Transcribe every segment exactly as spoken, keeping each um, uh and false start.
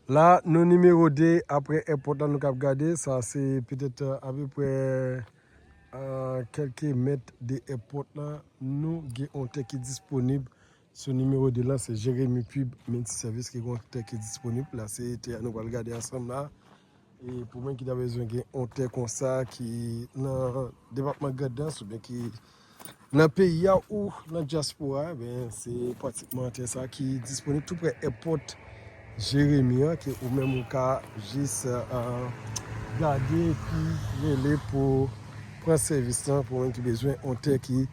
La, nou nimewo de, apre èpòt la, nou k ap gade, sa se petèt, euh, apeprè, euh, kèlke mèt de èpòt la, nou gen yon tè ki disponib sou nimewo de la, se Jeremy Pub Multiservice ki gen yon tè ki disponib. La, se tè a nou pral gade ansanm la. E pou moun ki ta bezwen gen yon tè konsa ki nan depatman Grandans oubyen ki nan peyi a ou nan dyaspora, ben, se pratikman tè sa ki disponib tou prè èpòt Jeremi an, ke ou menm ou ka jis, euh, gade epi rele pou pran sèvis lan, pou moun ki bezwen yon tè ki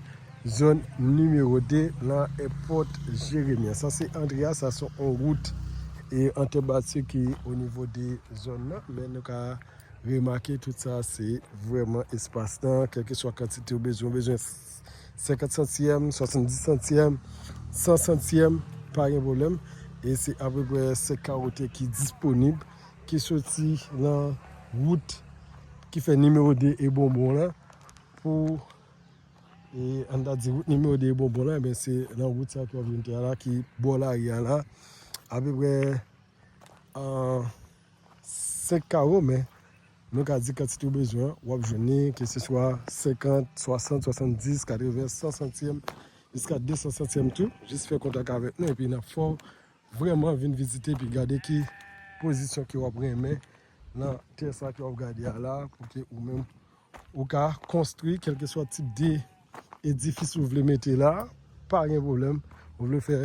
zòn nimewo de nan èpòt Jeremi an. Sa se antre a, sa se yon wout e antè bati ki o nivo de zòn nan, men nou ka remake tout sa se vrèman espas lan, kèlkeswa kantite ou bezwen, ou bezwen senkant santyèm, swasanndis santyèm, san santyèm, pa gen pwoblèm. E se apeprè senk kawo tè ki disponib, ki soti nan wout ki fè nimewo de e Bonbon lan, pou, e, ann ta di wout nimewo de e Bonbon lan, ebyen se nan wout sa ki w ap jwenn tè a la, ki bò lari a la, apeprè, euh, senk kawo, men nou ka di kantite ou bezwen an, w ap jwenn li, keseswa senkant, swasant, swasanndis, katreven, san santyèm, jiska de san santyèm tou. Jis fè kontak avèk nou, epi n ap fè w vrèman vin vizite, epi gade ki pozisyon ke w ap renmen nan tè sa ke w ap gade a la, pou ke ou menm ou ka konstwi kèlkeswa tip de edifis ou vle mete la, pa gen pwoblèm. Ou vle fè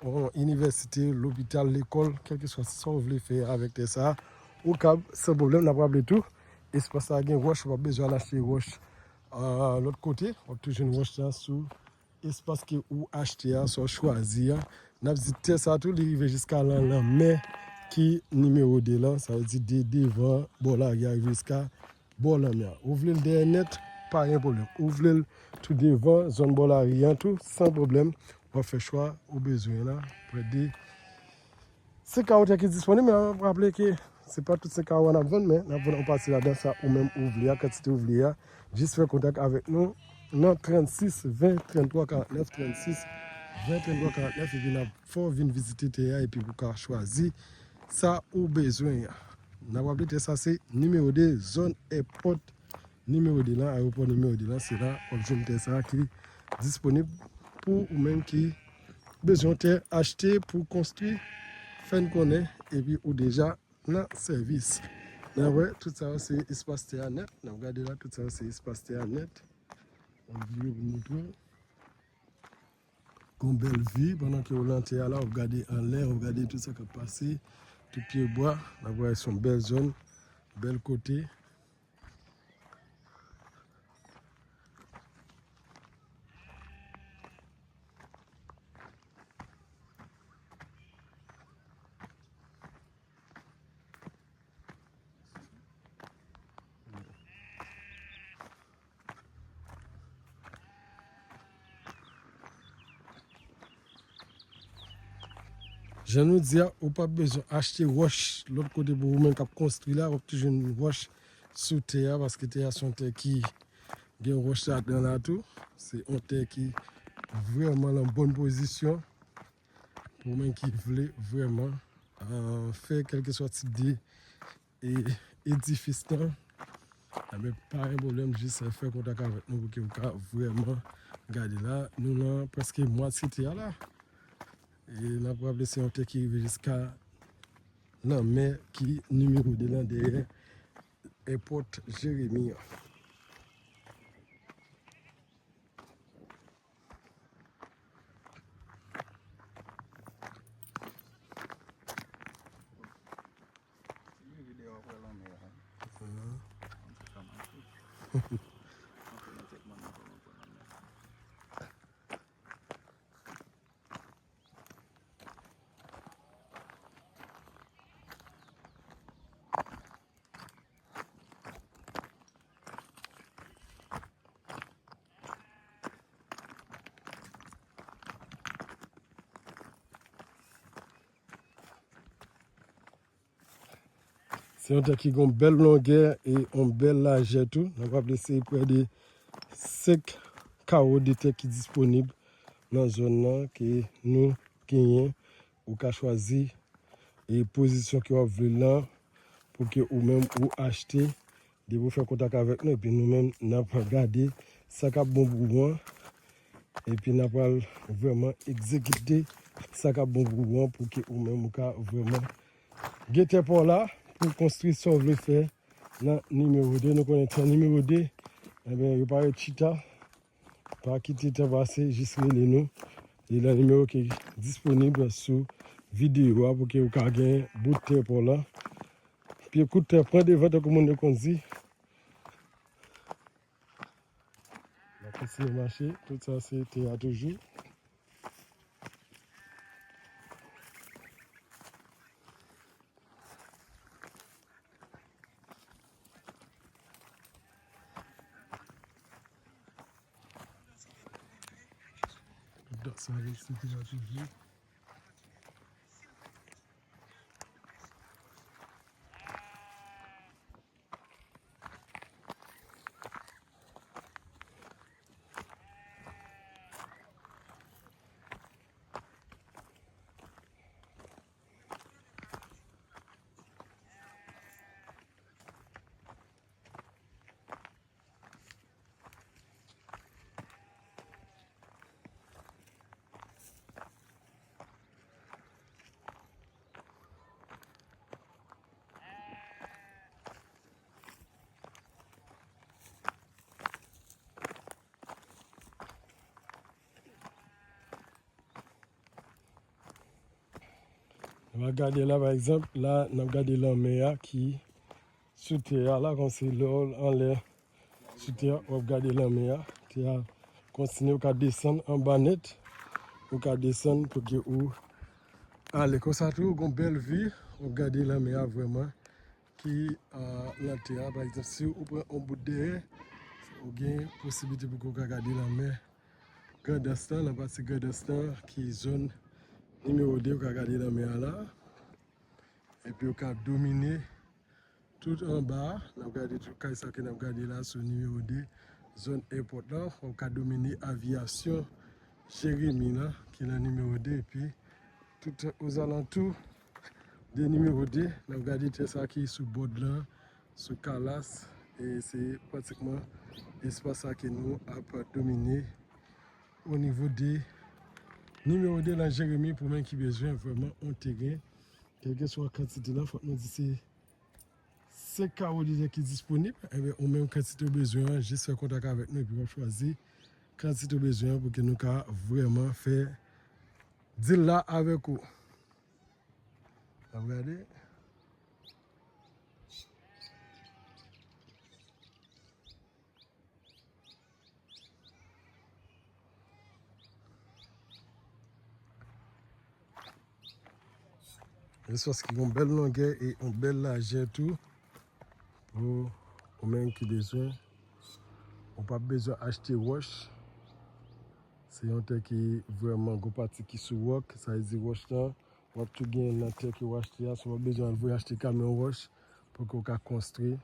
yon inivèsite, lopital, lekòl, kèlkeswa sa w vle fè avèk tè sa, ou kab san pwoblèm. N ap raple tou, espas la gen wòch, ou p ap bezwen al achte wòch, ah, lòt kote, w ap toujou jwenn wòch la sou espas ke ou achte a, sa w chwazi a. N ap di tè sa tou, li rive jiska lan lanmè ki nimewo de lan, sa vle di de devan bò lari a rive jiska bò lanmè a. Ou vle l dèyè nèt, pa gen pwoblèm. Ou vle l tou devan, zòn bò lari an tou, san pwoblèm. W ap fè chwa ou bezwen la, prè de se kawo tè ki disponib, men n ap raple ke se pa tout se kawo a n ap vann, men n ap vann yon pati ladan sa ou menm ou vle a, kantite ou vle a. Jis fè kontak avèk nou nan trannsis ven trannntwa karantnèf, trannsis ven trannntwa karantnèf, epi n ap fè w vin vizite tè a, epi pou w ka chwazi sa ou bezwen an. N ap raple tè sa se nimewo de zòn èpòt nimewo de lan, ayewopò nimewo de lan, se la w ap jwenn tè sa ki disponib pou ou menm ki bezwen tè achte pou konstwi, fè n konnen, epi ou deja nan sèvis. N ap wè, tout sa yo se espas tè a nèt. N ap gade la, tout sa yo se espas tè a nèt. Yon videyo pou moutre w. Gon bèl vi pandan ke w lan tè a la, w ap gade anlè, w ap gade tout sa k ap pase, tout pye bwa. N ap wè se yon bèl zòn, bèl kote. Jan nou di a, ou p ap bezwen achte wòch lòt kote pou ou menm k ap konstwi la, w ap toujou jwenn wòch sou tè a, paske tè a se yon tè ki gen wòch ladan la tou. Se yon tè ki vrèman lan bòn pozisyon. Pou ou menm ki vle vrèman, euh, fè kèlkeswa tip de, e, edifis lan, enben, pa gen pwoblèm, jis fè kontak avèk nou pou ke ou ka vrèman gade la. Nou nan prèske mwatye tè a la. E n ap raple, se yon tè ki rive jiska lanmè ki nimewo de lan dèyè èpòt Jeremi an. Se yon tè ki gen yon bèl longè e yon bèl lajè tou. N ap raple se prè de senk kawo de tè ki disponib nan zòn nan ke nou genyen. Ou ka chwazi e pozisyon ke w ap vle l lan, pou ke ou menm ou achte, depi w fè kontak avèk nou, epi nou menm, n ap gade sa k ap bon pou ou an, epi n ap pral vrèman egzekite sa k ap bon pou ou an, pou ke ou menm ou ka vrèman gen tè pa w la, pou w konstwi sa w vle fè nan nimewo de. Nou konnen tan nimewo de, enben, yo parèt chita. Pa kite tan pase, jis rele nou. Li nan nimewo ki disponib sou videyo a pou ke ou ka gen bout tè pa w la. Pye kout tè pran devan tankou moun yo konn di. N ap kontinye mache, tout sa se tè a toujou. Tout sa rete tè a toujou. Nou va gade la, pa egzanp, la, n ap gade lanmè a ki sou tè a la, kòmsi lè w anlè sou tè a, w ap gade lanmè a. Tè a kontinye, ou ka desann anba nèt, ou ka desann pou ke ou ale. Konsa tou, ou gen yon bèl vi, w ap gade lanmè a vrèman ki, a, nan tè a. Pa egzanp, si ou pran yon bout dèyè, ou gen posiblite pou ke w ka gade lanmè Grandans lan, nan pati Grandans lan, ki zòn nimewo de, ou ka gade lanmè a la. Epi ou ka domine tout anba a. N ap gade tout kay sa ke n ap gade la sou nimewo de, zòn èpòt lan. Ou ka domine aviyasyon Jeremi lan, ki nan nimewo de. Epi tout ozalantou de nimewo de, n ap gade tè sa ki sou bòd lan, sou Kalas. E se pratikman espas sa ke nou ap domine o nivo de nimewo de nan Jeremi. Pou moun ki bezwen vrèman yon teren, kèlkeswa kantite lan, fòk nou di se senk kawo de tè ki disponib. Enben, ou menm kantite w bezwen an, jis fè kontak avèk nou epi w ap chwazi kantite w bezwen an pou ke nou ka vrèman fè deal la avèk ou. N ap gade. Espas ki gen yon bèl longè e yon bèl lajè tou. Pou ou menm ki bezwen, ou p ap bezwen achte wòch. Se yon tè ki vrèman gwo pati ki sou wòk, sa vle di wòch lan, w ap tou gen nan tè ke w achte a, so w p ap bezwen al voye achte kamyon wòch pou ke w ka konstwi.